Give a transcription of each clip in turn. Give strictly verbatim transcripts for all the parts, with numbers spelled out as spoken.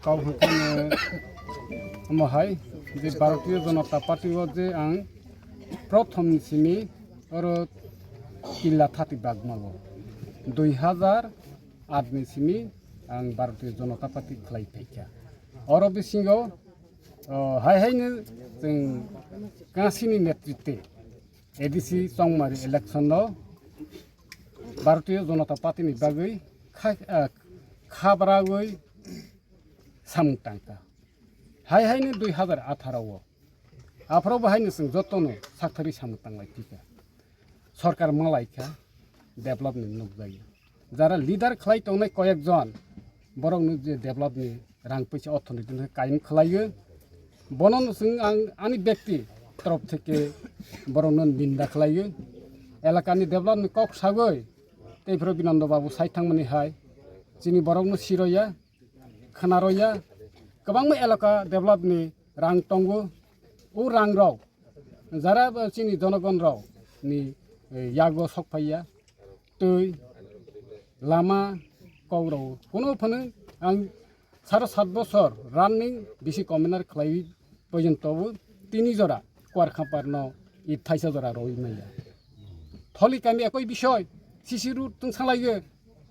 Kau hwnkhe omo hai je Bharatiya Janata Party o je ang prothom ni simi oro killa thati bagma o dui hazar aat ni simi ang Bharatiya Janata Party khlai phaikha. Oro bisingo, o, hai haino chwng Kansi ni netritwe A D C Chongmari election no Bharatiya Janata Party ni bagwi kha, ah, khabragwi samung tangkha. Hai haino dui hazar atharo o. Aphuru bo haino chwng jotono sakthari samung tanglai phikha. Sorkar malaikha, develop ni nukjagwi. Jara leader khlai tongnai koyek jon, borokno je develop ni rang puisa orthonoiti no kaiyung khlaiwi. Bono no chwng ang ani bekti torof theke borokno ninda khlaiwi. Elakani develop ni kok sagwi, tei phuru Binondo Babu sai thangmani hai, chini borokno siroya, khwnaroya, kwbangma elaka develop ni rang tongo. O rang rok jara bo chini jonogon rok ni, eh, yago sok phaiya, twi, lama, kok rok. Kuno phano ang saro sat bosor running D C commissioner khlaiwi pojonto bo tini jora Kuar Khampar no i thaisa jora rwi manya. Tholi kami ekoi bisoi C C road tungsa laiyo,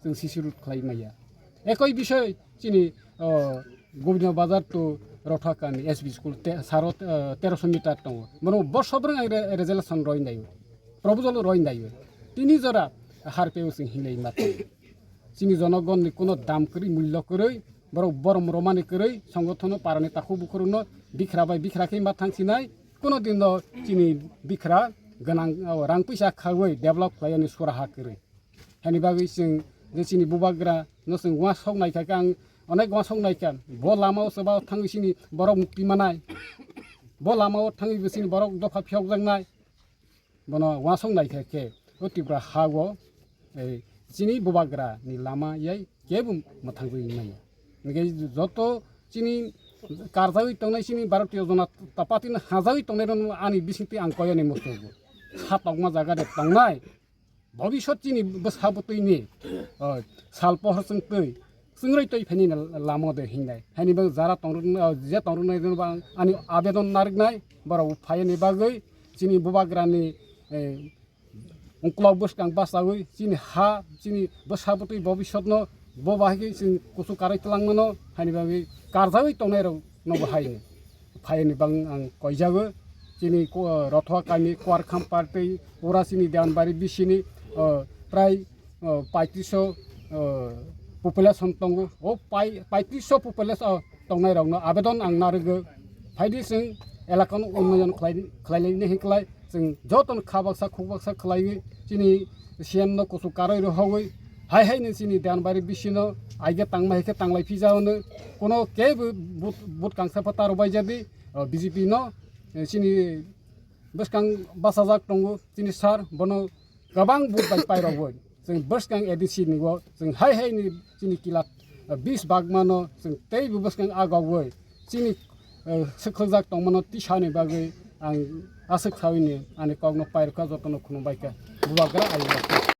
chwng C C road khlai maya. Ekoi bisoi chini, o, Gobinda Bazar to Rotha kami S B school te, saro, eh, teroso meter tongo. Bono borso bwrwng ang re-, resolution roi naio, proposal roi naio. Tini jora harpeo chwng hinlai ma tongo. Chini jonogon ni kuno dam kwrwi, mullo kwrwi, borok borom romani kwrwi, songothono parani takhuk bukhurokno bikhra bai bikhra khe ma thang sinai, kuno dino chini bikhra gwnang, o, rang puisa khawi develop khlaiyani suraha kwrwi. Hani bagwi chwng je chini bubagra no chwng uansuk naikha khe ang onek uansuk naikha, bo lama o chwba thangwi chini borok mukti manai, bo lama o thangwi bo chini borok dopha phiyokjaknai. Bono uansuk naikha khe o Tripura ha o, eh, chini bubagra ni lama yai kebo mwthangwi manya. Hingkhe joto chini karjawi tongnai chini Bharatiya Janata Party no hajawi tongnai rok ani bisingtwi ang koyani muchungo. Sa tongma jaga de tongnai, bobisot chini bwsa bwtwi ni, o, sal pohor chwng twi, chwngrwi twi phaini lama de hingnai. Haini bagwi jara tongrok, o, je tongrok nai rok ani abedon narwknai, borok phayani bagwi chini bubagra ni, eh, uklok bwskang bachawi chini ha, chini bwsa bwtwi bobisot no bo bahai khe chwng kuchuk karwi twlangmano, haini bagwi karjawi tongnai rok no bo haino. Phaiyani bang ang koijago. Chini ko-, Rothoa kami Kuarkham party pura chini Dewanbari bisini, o, prai, o, paitris o, o, population tongo. O pai-, paitris o population, o, tongnai rokno abedon ang narwgo. Phaidi chwng elakano unnoyon khlai, khlailaini hinklai chwng jotono kha baksa khuk baksa khlaiwi chini C M no kuchuk karwi rohogwi hai haino chini Dewanbari bisino aige tangma hai khe tanglai phijao hwno. Kuno kebo but, but kangsa pha ta rwbai jadi, o, B J P no, eh, chini bwskang bachajak tongo chini sir, bono kwbang but bai pairogwi chwng bwskang A D C ni o chwng hai hai ni chini kila, eh, bis bagmano chwng teibo bwskang agogwi chini, eh, swkhaljak tongmano tisani bagwi ang aswk sawi ni ani kokno pairokha jotono khulumbaikha. Bubagra ayuk.